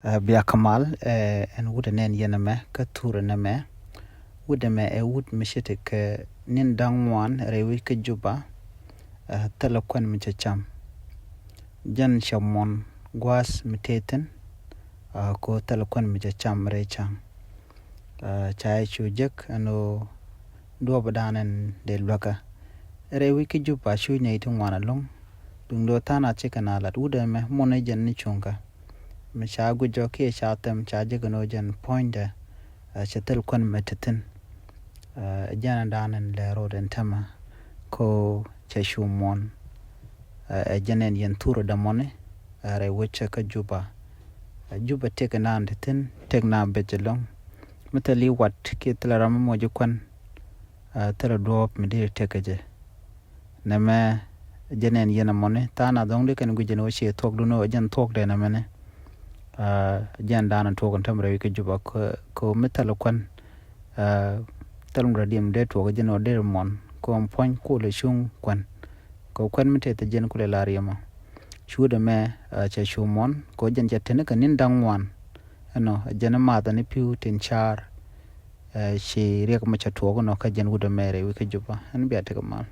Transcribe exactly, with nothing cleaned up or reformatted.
Ɛ, bia kɛ mal, ɛ, ɛn wut ɛ nɛn yɛn ɛmɛ kä thur ɛn ɛmɛ. Wut ɛmɛ ɛ wut mi ce̱t kɛ ni̱n da̱ŋ ŋuan rɛy wec kä Juba, ɛ, thilɛ kuan mi cɛ cam. Jɛn cɛ muɔ̱n gua̱a̱th mi tëë thi̱n, ɛ, ko thilɛ kuan mi cɛ cam rɛy ca̱ŋ. Ɛ, ca jɛ cu jek ɛn ɣöö duɔ̱ɔ̱p dan ɛn dee luäkä. Rɛy wec kä Juba cu nɛy ti ŋuan ɛlɔ̱ŋ. Duŋdɛ tha̱a̱ŋ a cikɛ na lat wut ɛmɛ muɔ̱n ɛ jɛn ni cuŋkä. Mi ca guic jɔk kiɛ ca thɛm ca jek ɛn ɣöö jɛn puɔ̱nydɛ, ɛ, cɛ thil kuan mɛ ti thi̱n. Ɛ, jɛn ɛ dan ɛn lɛ ro̱o̱d ɛn tɛmɛ ko cɛ cu muɔ̱n. Ɛ, ɛ jɛn ɛn yɛn thurɛ dämɔni, ɛ, rɛy wecä kä Juba. Ɛ, Juba tëk ɛn dan ti thi̱n, tëk na bec ɛlɔ̱ŋ. Mi thil i̱ wat kiɛ thilɛ ram mi moc i̱ kuan, ɛ, thilɛ duɔ̱ɔ̱p mi dee tëk kɛ jɛ. Nɛmɛ jɛn ɛn yɛn ɛmɔni, tha̱a̱ŋ na dhɔ̱ŋ di kɛn guic jɛn ɣöö ciɛ thuɔ̱kdun ɣöö jɛn thuɔ̱kdɛ nɛmɛni. Ɛ, jɛn dan ɛn tuɔɔk ɛn tɛm rɛy wec kä Juba kɛ, kɛ mi thilɛ kuan. Ɛ, thil mi rɔ diɛm dee tuɔɔk jɛn ɣöö dee muɔ̱n kɛ ɣöö puɔ̱ny kulɛ cuŋ kuan. Kɛ kuan mi tëë thil jɛn kulɛ la riɛmɔ. Cu wut ɛmɛ, ɛ, cɛ cu muɔ̱n kɛ ɣöö jɛn cɛ teni kɛ ni̱n da̱ŋ ŋuan. Ɛnɔ jɛn math ɛn i̱ pi̱w tin car. Ɛ, ci riɛk mi cɛ tuɔɔk ɛnɔ kä jɛn wut ɛmɛ rɛy wec kä Juba. Ɛn bia tekɛ mal.